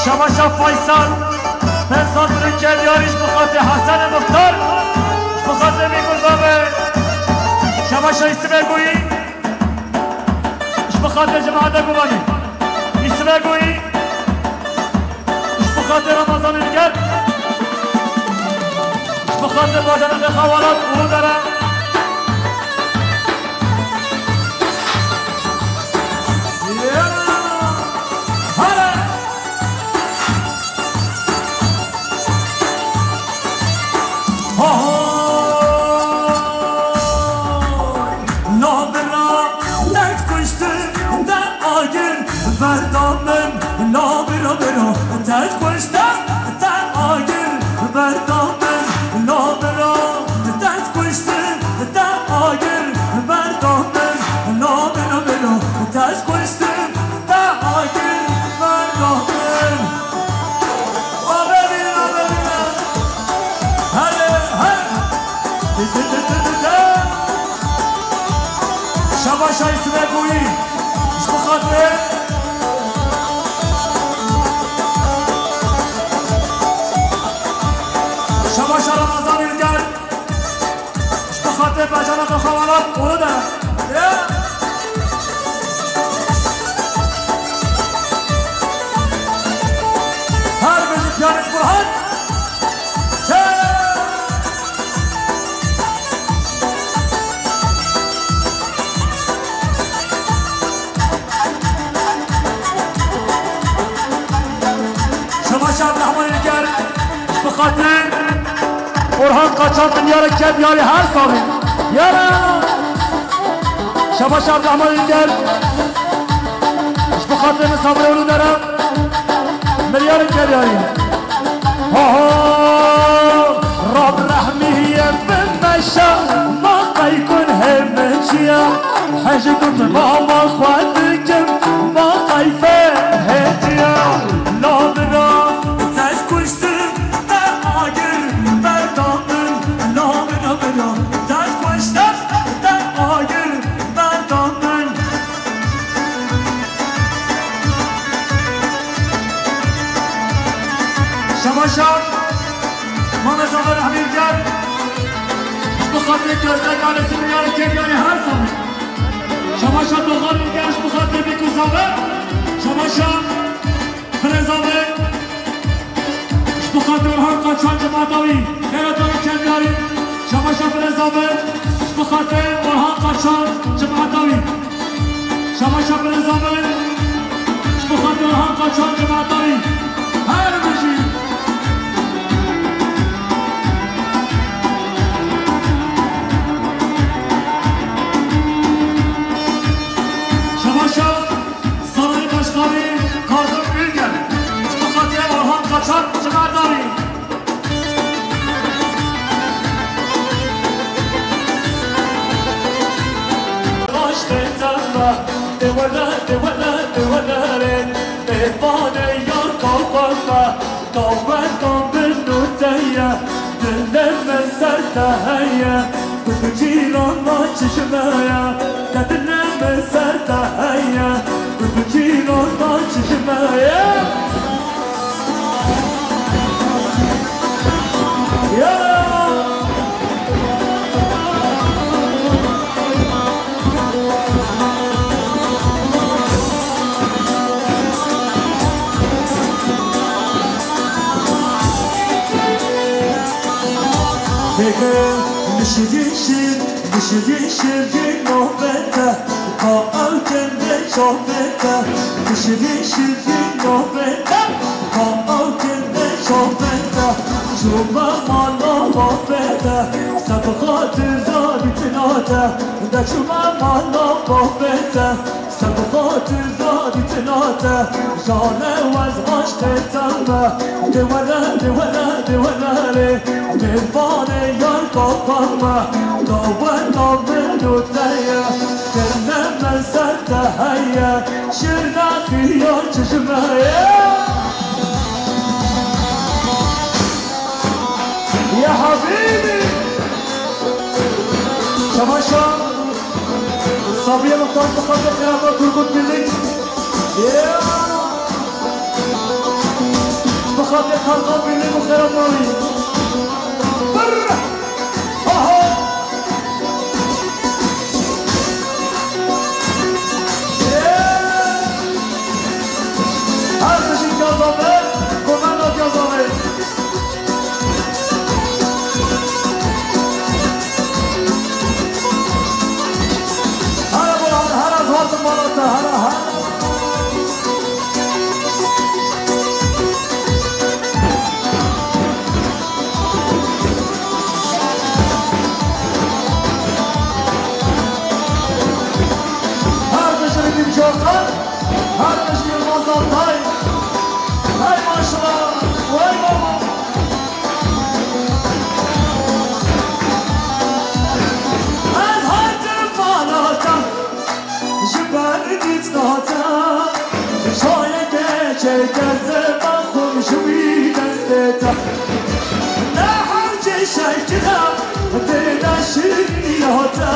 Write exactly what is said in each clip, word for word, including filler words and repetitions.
Şabaşa Faysal, Penzandrî Kedyarî ji bi xatirê Hesenê Muxtar, ji bi xatirê Mîkû Zabe, Şabaşa Îsime Guyî, ji bi xatirê cemaeta Gubanî, Îsime Guyî, ji bi xatirê Ramazanê Niger, ji bi xatirê bajarê Xewalat û Dere. Nabira dest kuştim de agir berda min. Nabira bira dest kuştim de agir berda min. Nabira dest kuştim de agir berda min. Nabira bira dest kuştim de agir berda min. Aferin, aferin. Hele, hele. Di, di, di, di, di, di. Şabaşa Îsime Guyî. Ji bi xatirê. Şabaşa Ramazan Ülker. Ji bi xatirê bajara xwe Xewalat û de. Ya. Her bijî piyanîst Burhan. Çe. Şabaş Abdurrahman Ülker, bi xatirê Orhan Kaçan milyarê Kedyarî her salî. Yara! Şabaş Abdurrahman Ülker, ji bi xatirê min Sabirê Ulu Dere, milyarê Kedyarî. Ha ha, Rab rehmî ye bi meşa, ma qey kun hê min çiya. Hej got mama xwe dikim, ma qey fê hê çiya. La bira, te kuştim, te agir, berda min. La bira bira, te kuştim, te agir, berda min. Şabaşa, Mehmet Zafer Emîrger, ji bi xatirê Gözde Kalesi milyarê Kedyarî her salî. Şabaşa Doxan Ülker, ji bi xatirê Bîk û Zafer. Şabaşa Birêza min, ji bi xatir Orhan Kaçan cemaeta wî, xêra te re Kedyarî. Şabaşa birêza min, ji bi xatir Orhan Kaçan cemaeta wî. Şabaşa birêza min, ji bi xatir Orhan Kaçan cemaeta wî. Her bijî. Şabaşa Sanayî Başkanı Kazım Ülgen, ji bi xatirê Orhan Kaçan ji me re dawî. Aşkê te me, de wele, de wele, de wele rê, mêvanê yar kaxwe me. Daweta min û te ye, dilê min ser te heye, tu bi cîrana çişme ye, te dilê min ser te heye, tu bi cîrana çişme ye. Ya! Dêke nişirî şir, nişirî şirî nobete, ka ew kende şobete, nişirî şirî nobete, ka ew kende şobete, şûme mala nobete, se bi xatir dadî tinate. De çûme mala babê te, se bi xatir dadîtina te, jane wez aşkê te me. Dê were, dê were, dê were rê, mêvanê yar kaxwe me. Daweta min û te ye, dilê min ser te heye, şirnexî ya çişme ye. Ya habîbî. Şabaşa Sabriye Muhtar, bi xatir xeyata Turgut Birlik. Ya. Xatir Xalqan Birliği bu xerat navî. Brr! Aha! Ê! Her tişt gaza be, komenda gaza be. Hara bu, hara, hara ez hatim mala te, hara, hara. Her bijî Rîdîm Cokan, her bijî Yilmaz Altay. Hey maşallah, vay baba. Ez hatim mala te. Ji ber dîtina te, çayeke çêke zema xwe ji wî destê te. Ne hewce şekila tê de şirîniya te.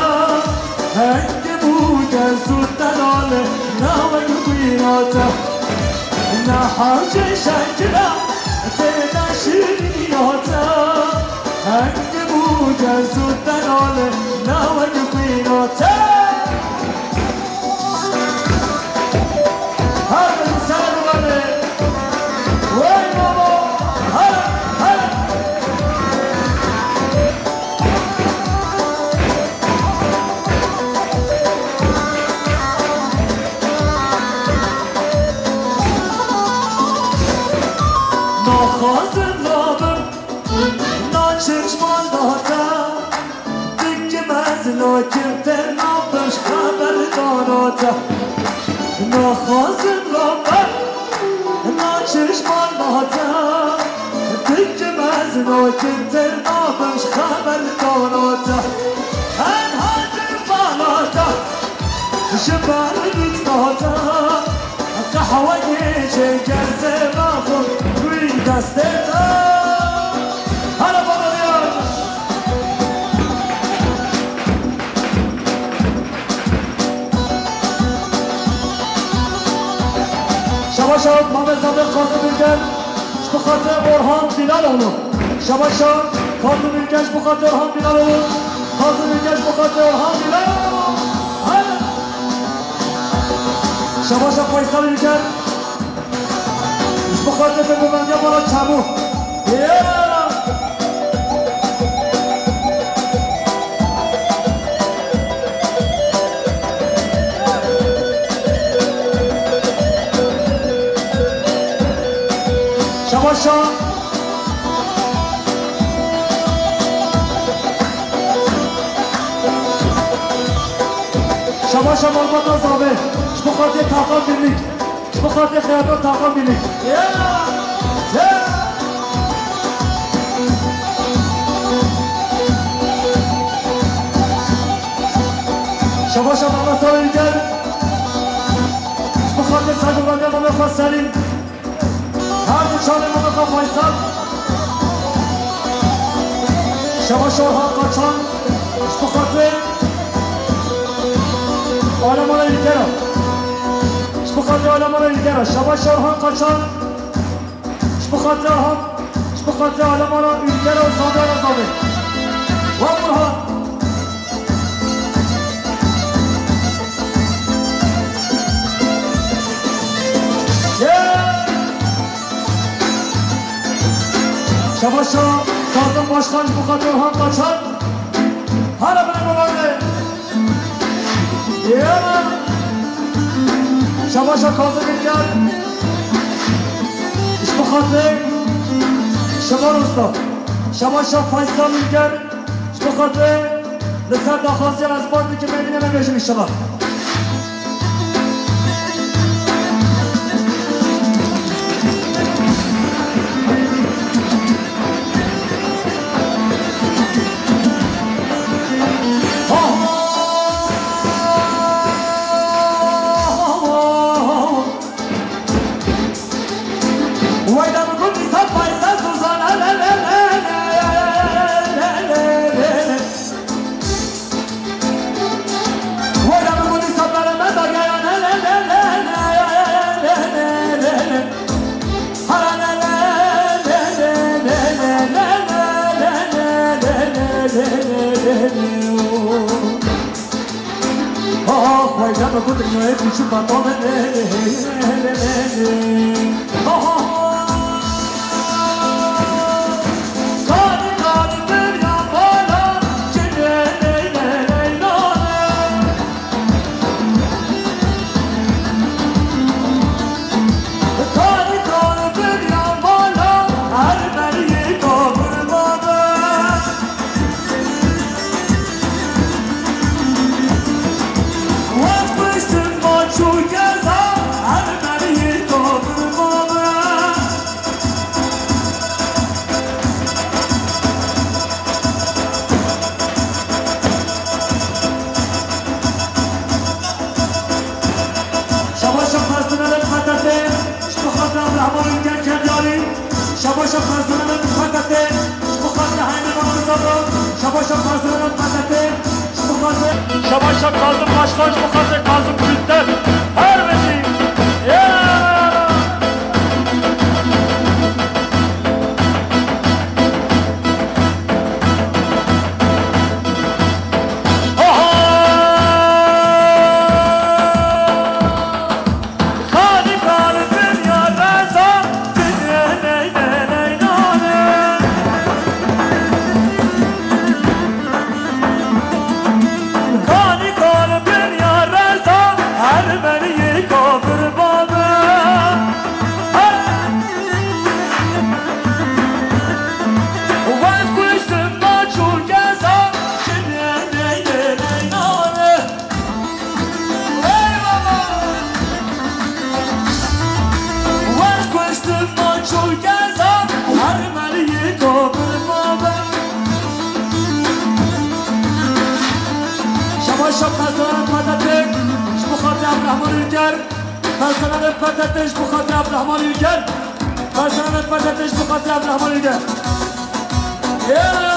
Hengê bûke zû delal, ne wek xwîna te. Ne hewce şekila tê de şirîniya te. Hengê bûke zû delal, ne wek xwîna te. Her bir sene bu kadar. Vay baba. Hele, hele. Naxwazim rabim, na çirçman data. Dikim ez nakim ter nabim ji xeber dana te. Naxwazim rabim, na çirçman data. Dikim ez nakim ter nabim ji xeber dana te. Em hatin bana te, ji ber dîtina te. Qehweyê çêker zêma xwe wî destê te. Hele baba diyan. Şabaşa Mame Zabe Kazım Ülker, ji bo xatir Orhan Bilaloğlu. Şabaşa Kazım Ülker, ji bo xatir Orhan Bilaloğlu. Kazım Ülker, ji bo xatir Orhan Bilaloğlu. Hele. Şabaşa Faysal Ülker. Ji bo xatir te bi vendiya mala çabû. Yêra! Şabaşa. Şabaşa malbata Zabe. Ji bo xatir Takan Birlik. Ji bo xatir xeyata Takan Birlik. Ya! Ya! Şabaşa Mehmet Sarı Ülker. Ji bo xatir Sergo Bende Mehmet Selim. Her du çavê Mehmet Faysal. Şabaş Orhan Kaçan. Ji bo xatir Alemana Ülkera. Ji bo xatir Alemana Ülkera. Şabaş Orhan Kaçan. Ji bo xatir Orhan. Ji bo xatir Alemana Ülkera û Sandra Zabe. Wa Burhan. Şabaşa Kazım Başkan ji bo xatir Orhan Kaçan. Hala bile babane. Ya. Şabaşa Kazım Ülker. Ji bo xatir Şemal Usta. Şabaşa Faysal Ülker. Ji bo xatirê li ser daxwaziya ez bang dikim, êdî me bêjin înşallah. Wayda min got, dîsa paysa Suzan, le, le, le. Wayda min got, Şabaşa xwestinê li P T T, ji bo xatir Abdurrahman Ülker Kenyarî. Şabaşa xwestinê li P T T, ji bo xatir Heyne Namizada. Şabaşa xwestinê li P T T, ji bo xatir. Şabaşa Kazım Başkan, ji bo xatir Kazım Gülter. Her bijî. Ya! Şabaş şap xwestinê P T T, ji bo xatir Abdurrahman Ülker. Personelê P T T ji bo xatir Abdurrahman Ülker. Personelê P T T ji bo xatir Abdurrahman Ülker. Ya!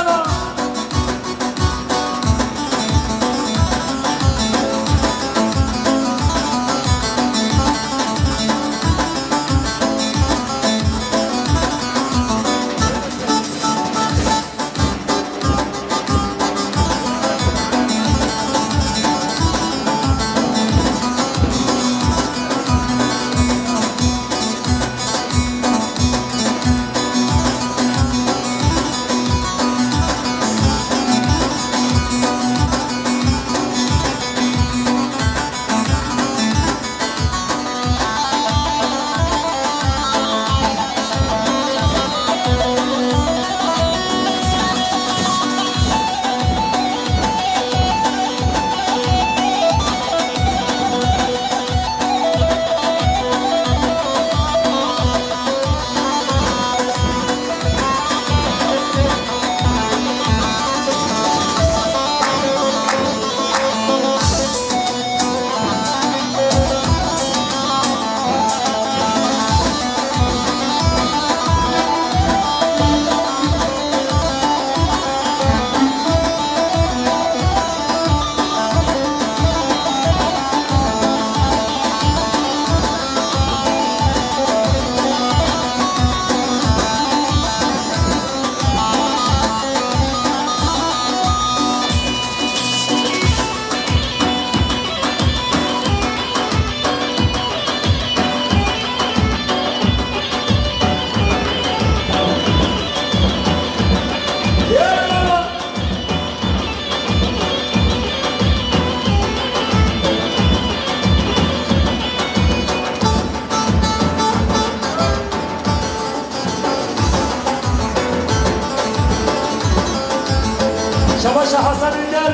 Şabaşa Hasan Ülker,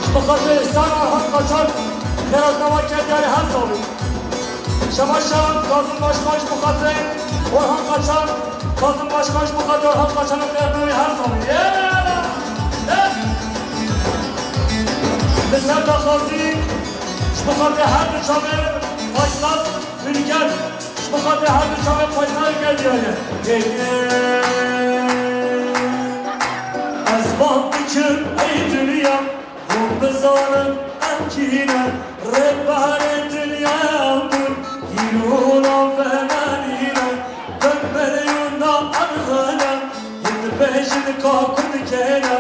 ji bo xatir Îhsan Orhan Kaçan, xêrhatnameya Kenyarê her salî. Şabaşa Kazım Başkan, ji bo xatir Orhan Kaçan, Kazım Başkan, ji bo xatir Orhan Kaçan, xêrhatnameya her salî. Ye! Ye! Li ser daxwazî, ji bo xatir her du çavê Faysal Ülker. Ji bo xatirê her du çavên xwe sar û gel diyar e. Ê, ê. Ez bang dikim ey dinya, hûn bizanin em kî ne. Rêberê dinyaya min, hîro û navbemenî ne. Bin milyona em xine, hûn dibêjin ka kurd kê ne.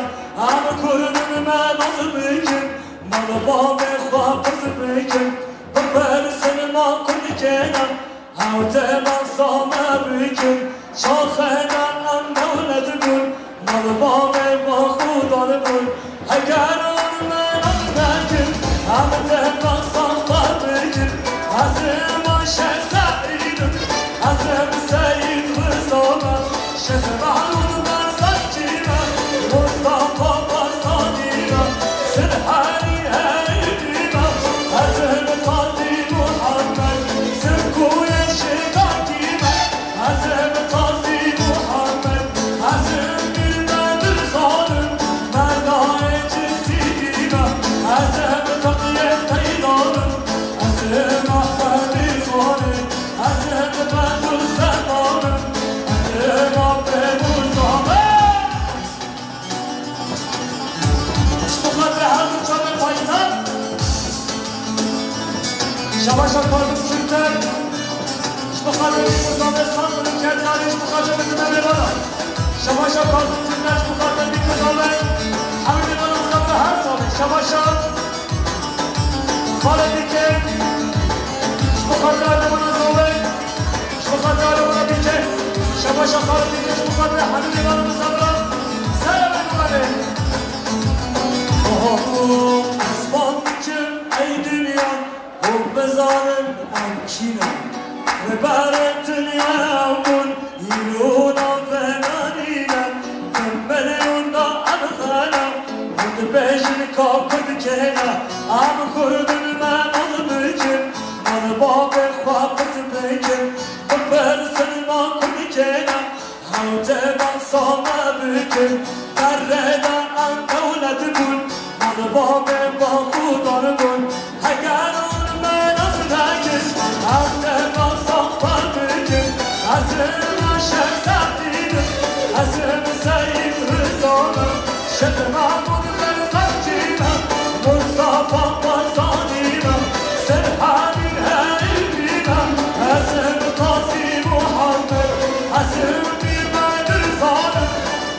Em kurd in, me nas bikin. Mala bavê xwe qurt bikin, bipirsin ma kurdkê ne. Hewce behsa me bikin, şaxê de em dewlet bûn. Mala bavê me xudan bûn. Heger wan me nas nekin, em dê behsa xwe bikin. Ez ê ma Şêx Seîd im, ez ê Seyîd Reza me. Şêx Mehmûd Barzanî me, Mustafa Barzanî me, Silhanî Eyûbî me, Hezim Qazî Muhammed, Sirkûyê Şêxakî me, Hezim Qazî Muhammed, Hezim Mîr Bedir Xan im, Merdayê Cizîrî me, Hezim Teqiyê Qeydan im, Hezim Ehmedî Xan im. Ez ê bi Bedrûzzeman im, ez ê bi Bedrûzzeman. Ji bo xatirê her du çavên payîzan. Şebaşa Kazim Çûnter. Ji bo xatirê Bedrûzzeman, Samsun û Kenyarê, ji bo xatirê min dime mêvana. Şebaşa Kazim Çûnter, ji bo xatirê Bedrûzzeman. Hemî mêvana Samsun her salê. Şebaşa. Xalê Dîkê, ji bo xatir Erdemana Zolê, ji bo xatir Erdemana Dîkê, şebaşa Xalê Dîkê, ji bo xatir hemî mêvanê misafira, serê me bibanê. Oho, ez fam dikim ey dinya, hûn bizanin em kî ne. Rêberê dinyaya bûn, Îro navê me nîne, di milyon de em xene, hûn dibêjin ka kurd kê ne, em kurd in me naz bikin, mal bavê xwe pirs bikin, bipirsin ma kurd kê ne, hewce behsa me bikin, derê de em dewlet bûn, mal bavê me xudan bûn. Heger hûn me nas nekin, em dê behsa xwe bikin. Ez ê Şêx Seîd im, ez ê Seyîd Riza me, Şêx Mehmûd Berzanî me, Mustafa Barzanî me, Silhanî Eyûbî me, ez ê Qazî Muhammed, ez ê Mîr Bedir Xan im.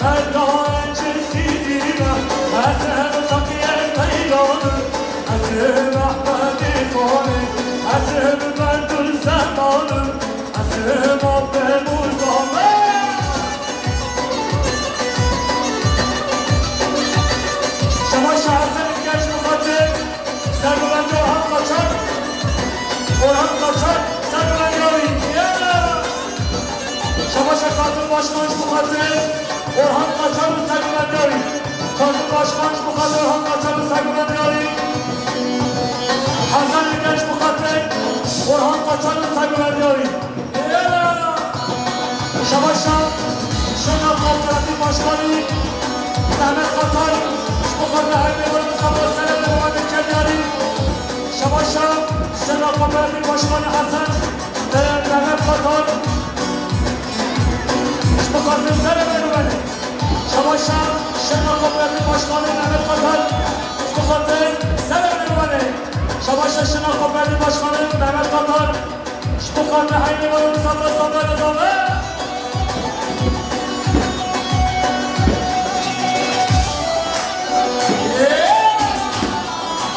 Merdayê Cizîrî me, ez ê Teqiyê Qeydan im, ez ê Mehmedî Xan im, ez ê Bedrûzzeman im, ez ê Bedrûzzeman. Şebaşa Hesen Genç Muxatir. Serguvendî Orhan Qaçar. Orhan Qaçar, serguvendî ya wî. Şebaşa Kazım Başkan ji bo xatirê Orhan Qaçar û serguvendî ya wî. Kazım Başkan ji bo xatirê Orhan Qaçar û serguvendî ya wî. Hasan Ülgen ji bo xatirê Orhan Qaçar û serguvendî ya wî. Şebaşa şêna Kooperatif Başkanı Mehmet Katar, ji bo xatir her mêvanê Mustafa Selam û Mehmet Kenyarî. Şebaşa şêna Kooperatif Başkanı Hasan, e, Mehmet Katar, ji bo xatir serê me bibanê. Şebaşa şêna Kooperatif Başkanı Mehmet Katar, ji bo xatir serê me bibanê. Şebaşa şêna Kooperatif Başkanı Mehmet Katar, Ji bo xatir heynê me û misafira sandalya zave.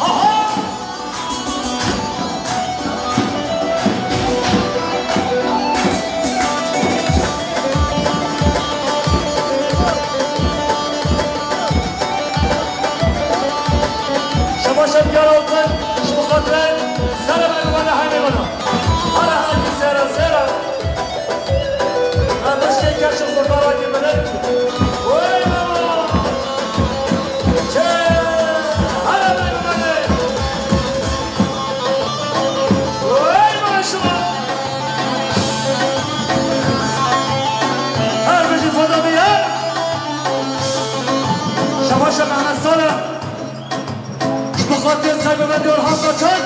Aha! Şebaşa diyar Altın, ji bo xatirê serê me û heynê me. Hala hala ki sera sera. Kardeş şey gerçek kurbağa gibi ne? Oy baba! Şey, hala ben bana. Oy maşallah! Her bir fada bir yer. Şabaşa Mehmet Salih. Ji bo xatir serguvendî Orhan Qaçar.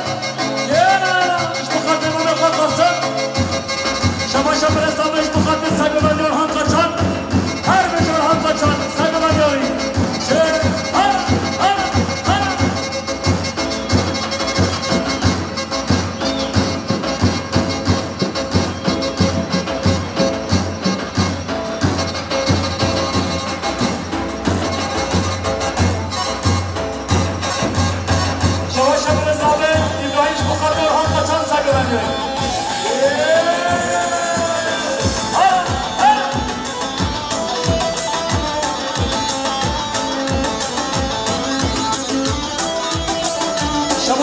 Yena, ji bo xatir Mehmet Qasim. Şabaşa Perestame ji bo xatir serguvendî Orhan Qaçar. Her bijî Orhan Qaçar, serguvendî wî. Şêr, her, her, her.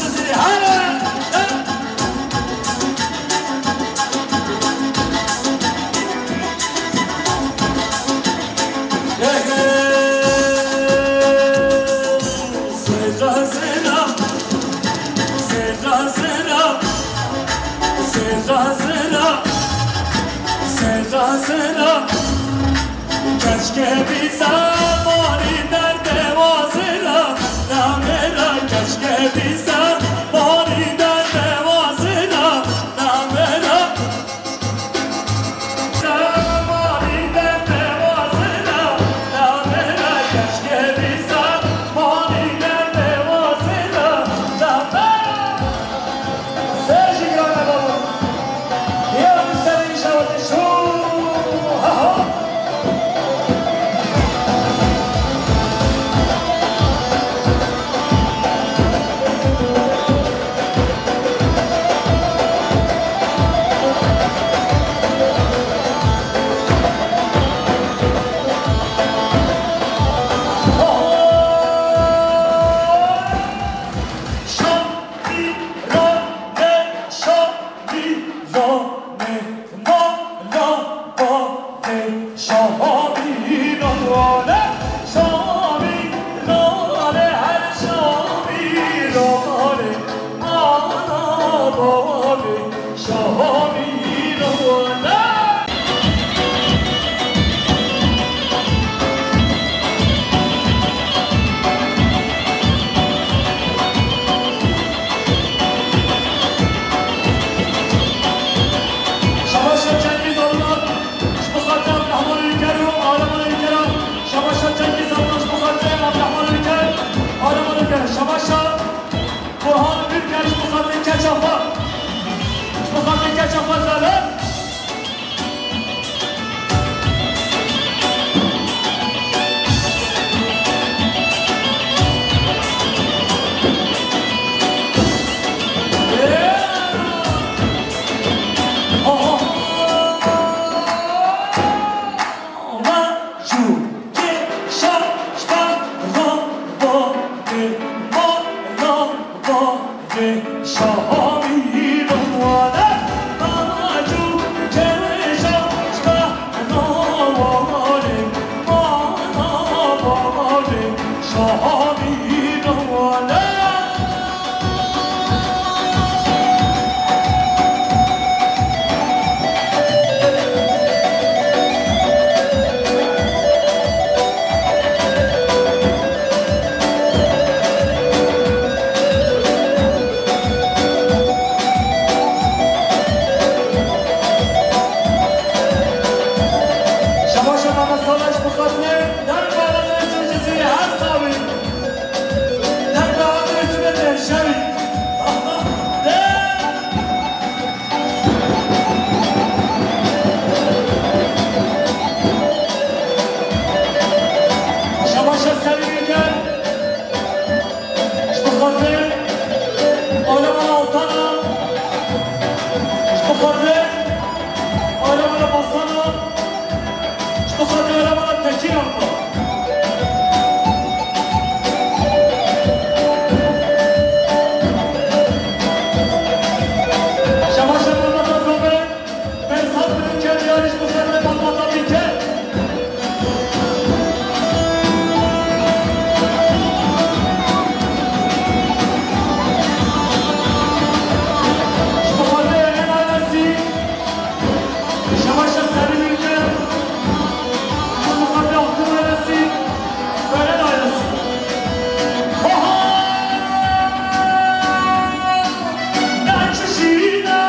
Cizîrî, hele! Zêra, zêra, zêra, zêra, zêra, zêra, zêra, zêra. Keşke bî zemanî derdê wa zêra, namêra. Keşke bî zemanî derdê wa zêra, namêra. Şabaşa Cengiz Alman, ji bo xatirê Abdurrahman Ülker û Kahraman Ülker. Şabaşa Cengiz Alman, ji bo xatirê Abdurrahman Ülker, Kahraman Ülker. Şabaşa Burhan Ülker, ji bo xatirê keça xwe. Ji bo xatirê keça xwe zere. Şabaşa Mehmet Saraç, bi xatirê derbarê Cizîrê her sawî. Derbarê Cizîrê şevî. Şabaşa Serî Ülker. Ji bo xatirê Alemana Altana, ji bo xatirê Alemana Basana, ji bo xatirê Alemana Tekîn Alpa. Şabaş Alemana Basana. Bersat Bilînker, yarış bu sefer Malmata Bilînker. Ji bo xatirê Eren ailesî, Şebaşa Serî Bilînker. Ji bo xatirê Altun ailesî, Eren ailesî. Oha! Ne çi şîrîn e!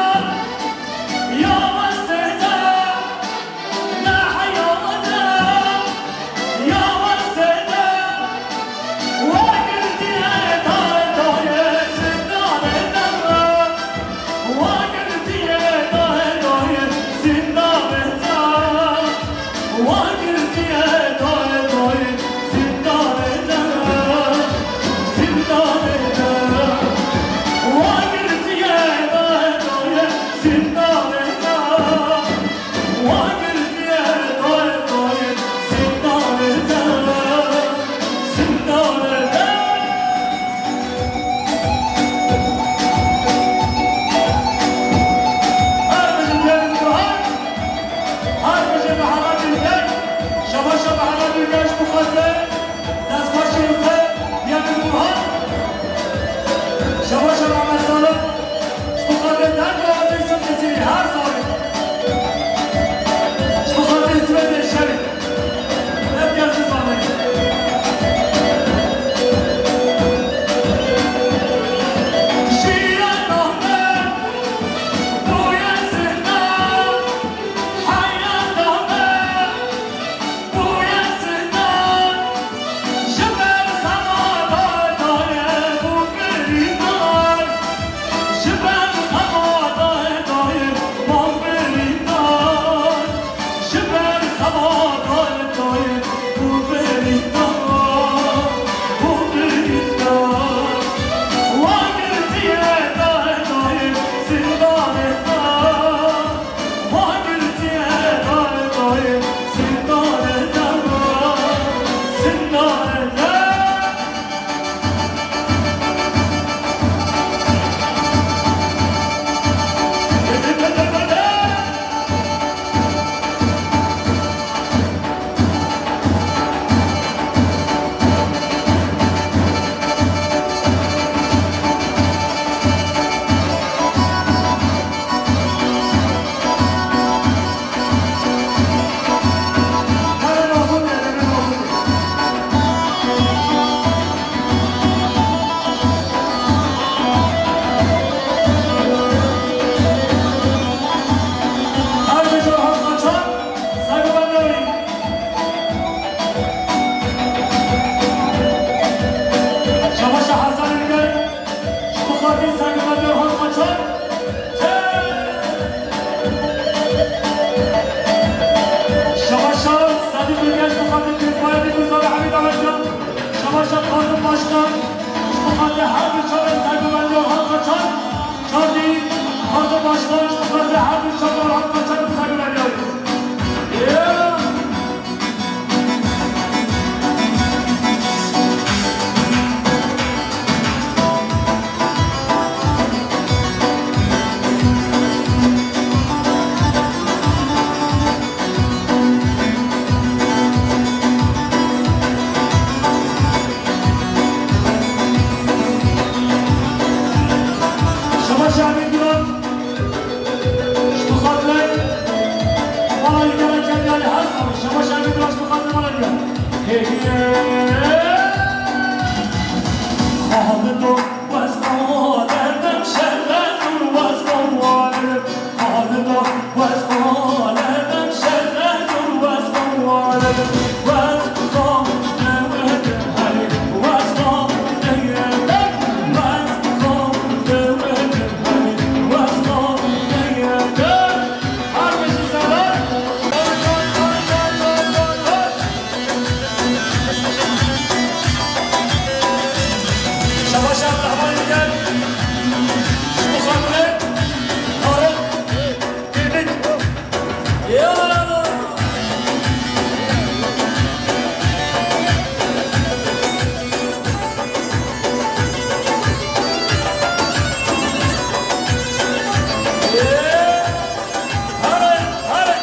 Başkan, ji bo xatirê her du çavên sergovendiyan hat kaçan, çardî, Fazil Başkan, ji bo xatirê her du çavên hat kaçan sergovendiyan. Yeah! Şema şehidî giran, ji bo xatirê mala li gela Kenyayê her salê. Şema şehidî giran, ji bo xatirê mala li gela. Hêdî. Xalid o. Şabaş Abdurrahman Ülker. Ji bo xatirê Tarık Kirdik. Ya! Ya! Hare, hare!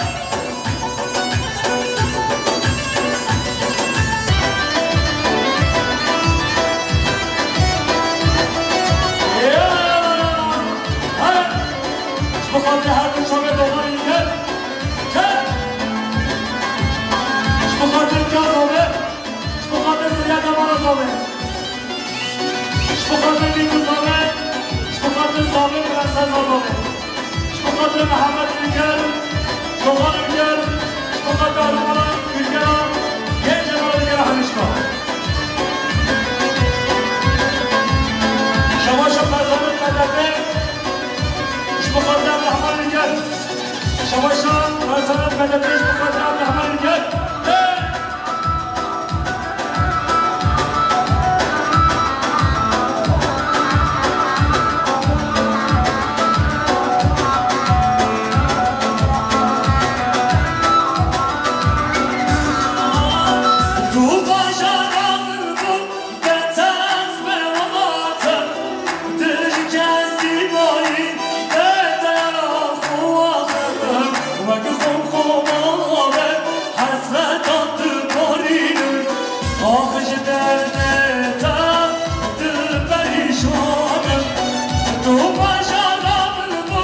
Ji bo xatirê her du çavê doxan Ülker. Çek! Ji bo xatirê Ülker Zave. Ji bo xatirê Sirya Damara Zave. Ji bo xatirê Bîku Zave, ji bo xatirê Sabir Prenses Zave, ji bo xatirê Mihemed Ülker, Coxan Ülker, ji bo xatirê Armana Ülkera, yên Cemal Ülkera hemîşka. Şevaşa Xezanê P D P, ji bo xatirê Abdurrahman Ülker. Şevaşa Xezanê P D P, ji bo xatirê Abdurrahman Ülker. Hey! Wek xwe xwe mala be, hesretan dibarînim. Ax ji derdê te dil perîşan im. Tu bajara min bû,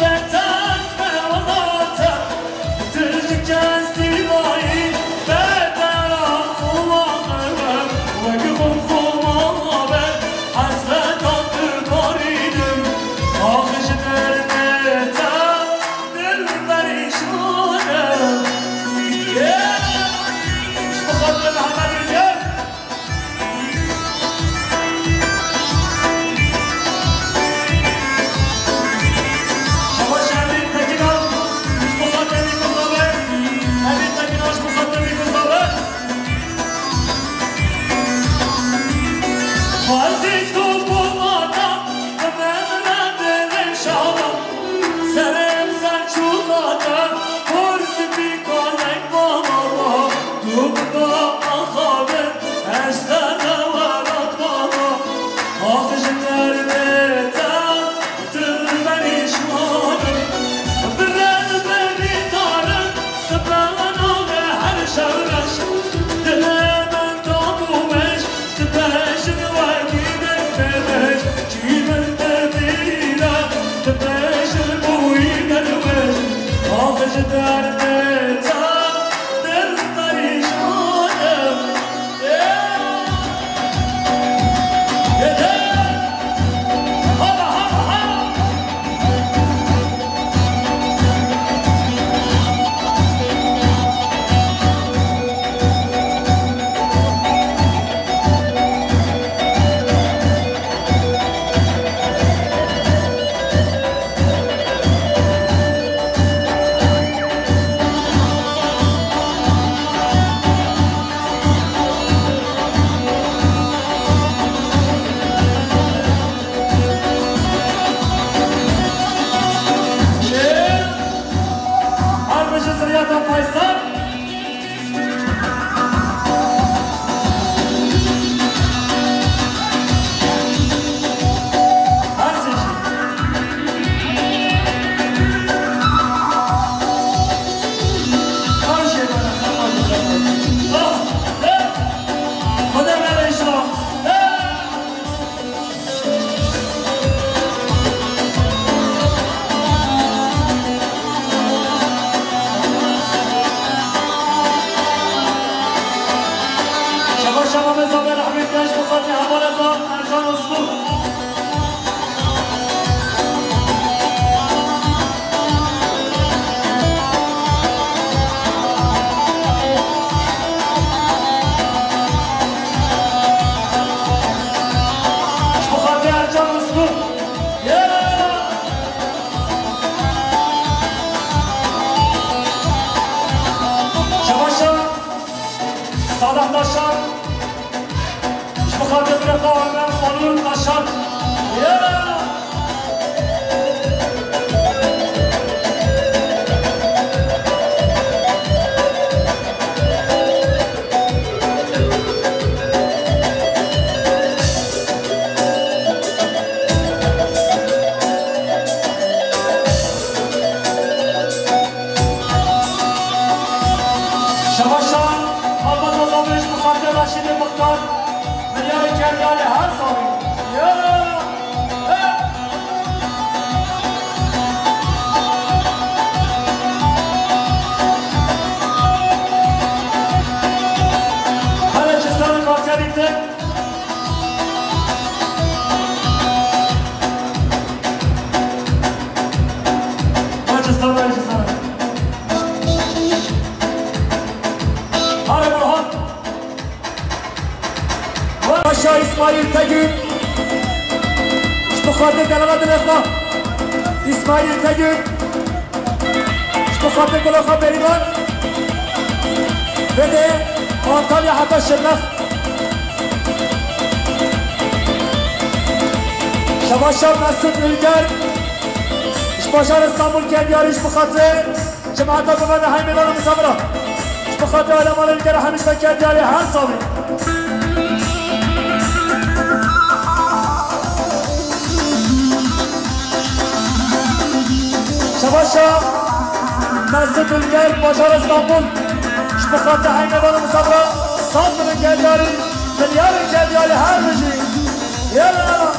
beter me welate. Tu ji kes dîmayî, betera xwe waxim. Wek xwe xwe mala be, hesretan dibarînim. Ax ji derdê te Dil perîşan e. Ji bo xatirê Mihemed Ülker. Şevaş Emîn Tekin al. Ji bo xatirê Bîku Zave. Emîn Tekin al, ji bo xatirê Bîku Zave. Xwezî tu bû mata, bi min re dilê şala. Serê min ser çûka te, hûr spî kalek mama. Tu bi ba axavin, ez te dewerat mama. Ax ji derdê te, Dil perîşan im, bi rêz berî tarim, sibena nave her şev reş. Dilê min tab û meş, dibêjin wekî dervêş. Çî min dibîne, dibêjin bûyî dervêş. Ax ji derdê te, dil perîşan im. Taşan. Ji bo xatir birê xwe Onur Taşan. Ya! Şebaşa Malbata Zabiş bi xatir Raşîdê Muxtar, milyarê Keryalê her salî. Ya! He! Hele Cistan Kakerî te. Maçı sana, işi sana. Hadi Burhan. Paşa İsmail Tegün. Ji bo xatir delala dilê xwe. İsmail Tegün. Ji bo xatir gula xwe Berivan. Bide Antalya heta Şirnex. Şebaşa Mesut Ülker. Ji bajar Istanbul Kedyarî ji bo xatir cemaeta Guvena Heymêdan û Misafira. Ji bo xatir alema Ülker hemî ji me Kedyarî her salî. Şebaşa Mesut Ülker, bajar Istanbul. Ji bo xatir Heynê Balo Misafira, saz bidin Kedyarî, milyarên Kedyarî her bijî. Yala, yala.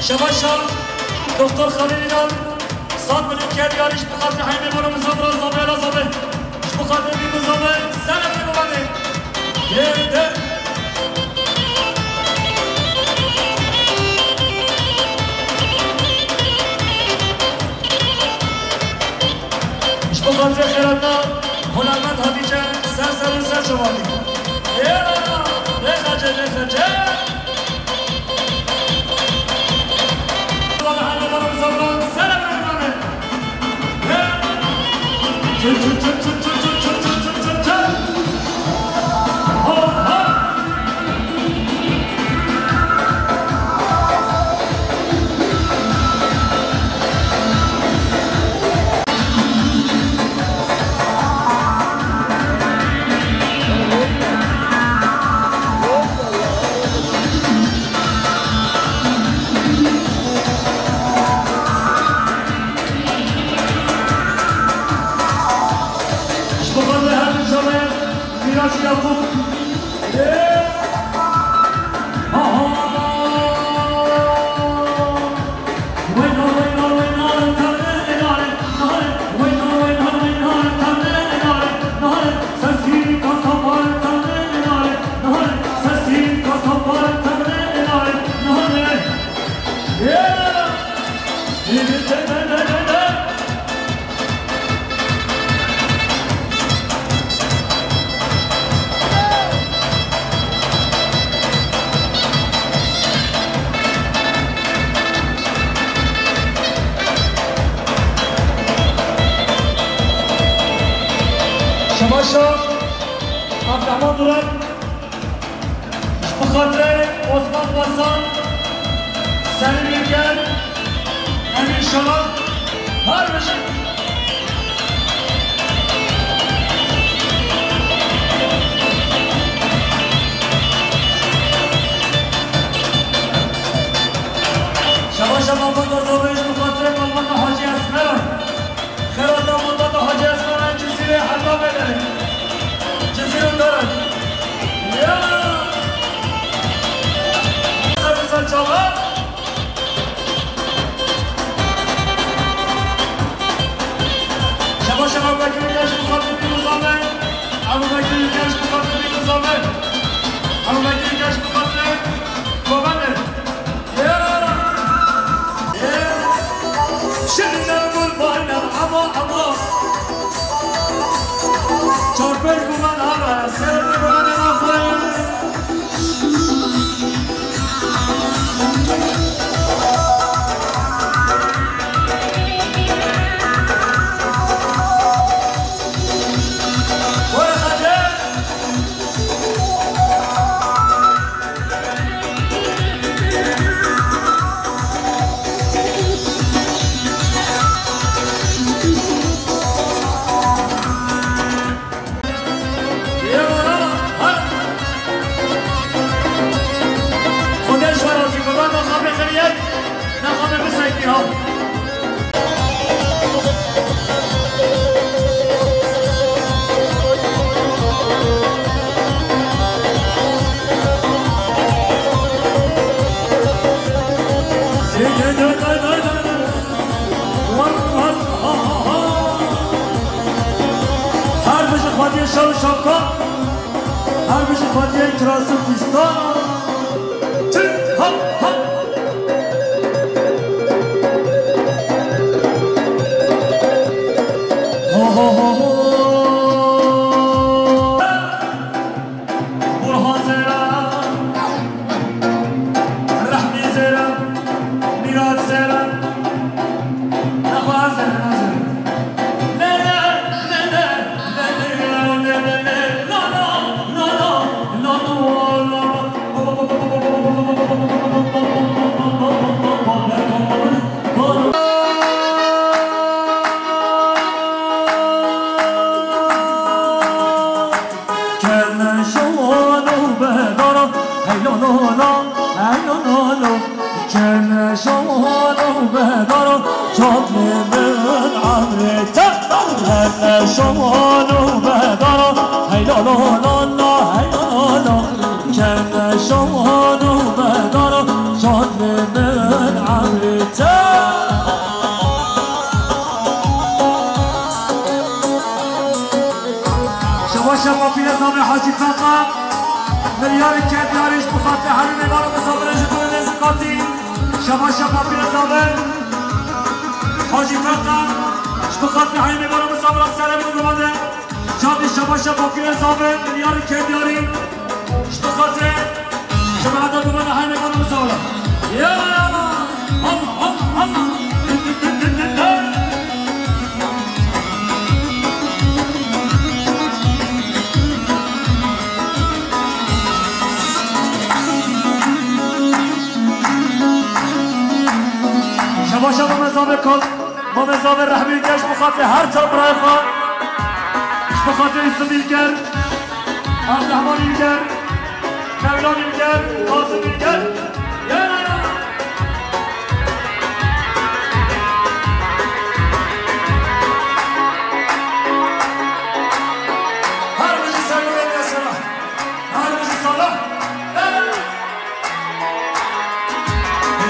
Şebaşa Doktor Xalil İnan, sat bin Ülker yarış bu kadar hayme bana muzabra zabe la zabe. Ji bo xatir vî bizanê sereke bibendê. Yê di. Ji bo xatirê xêratina hunermend Hatîce ser ser û ser çavanî. Yê, nêxece, nêxece. Ji bo xatirê her du canê Mîraç Yakûp. Şah, Abdurrahman Duran, ji bo xatirê Osman Basan, Selim Ülker, Emin Şalan, her bijî. Şeva şeva Bata Zavê ji bo xatirê Malbata Hacî Esmeran. Xêrata Malbata Hacî Esmeran Cizîrê Heta Bêderê. Cizîr û Derê. Ya! Ser ser çava. Şeva şeva Bekirî Geş bi xatirî Nizamê. Ebu Bekirî Geş bi xatirî Nizamê. Ebu Bekirî Geş bi xatirî Kovendê. Şirîne qurbanem ema ema. Çar pênc guman ava, ser guman ema xwe. Were Xecê. Xwedê ji we razî be, naxabe xiriyet, naxabe bisekî ha. Her bijî xwediyê şer û şapka, her bijî xwediyê kiras û fîstan. Çi? Ha, ha. Ho, ho, ho, ho. Burhan Zêra, Rehmî Zêra, Mîrat Zêra, Nexwe Zêra, Zêra. Kene şono bedara, hey lo lo lo, hey lo lo lo. Kene şono bedara, çatlê min emrê te. Kene şono bedara, hey lo lo lo lo, hey lo lo lo. Kene şono bedara, çatlê min emrê te. Şeva şeva pîrezavê Hacî Feqa, milyarê kerdiyarê ji bo xatirê herî mêvara misafirê ji bo nêzikatî. Şeva şeva pîrezavê Hacî Feqa, ji bo xatirê herî mêvara misafira serê min gumade. Çandî şeva şeva pîrezavê, milyarê kerdiyarî. Ji bo xatirê cemaeta gumade herî mêvara misafira. Ya! Allah, Allah, Allah. Şeva şeva Mamê Zavê Kaz, Mamê Zavê Rehmî Ülker ji bo xatirê her çar birayê xwe, ji bo xatirê Yusuf Ülker, Abdurrahman Ülker, Mevlan Ülker, Kasım Ülker. Ya, ya, ya. Her bijî serwêrê te sera. Her bijî sala.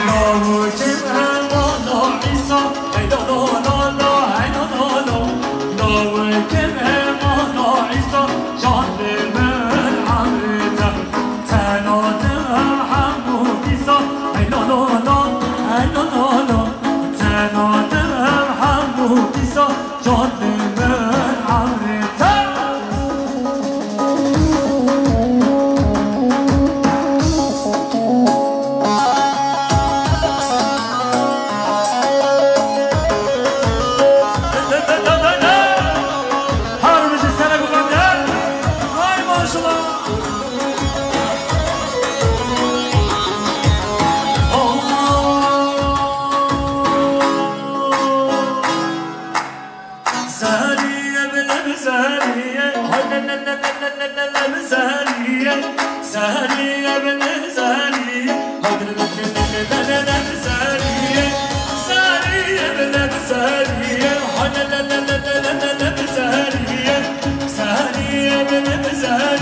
Lawikê me mala Îsa, hey la la la la, hey la la la. Lawikê me mala Îsa, can lê min emrê te. Tena te hemû dîsa, hey la la la, hey la la la. Tena te hemû dîsa, can lê min emrê te. Sariye bile sariye, hadi lele lele lele lele sariye. Sariye bile sariye, hadi lele lele lele lele sariye. Sariye bile sariye.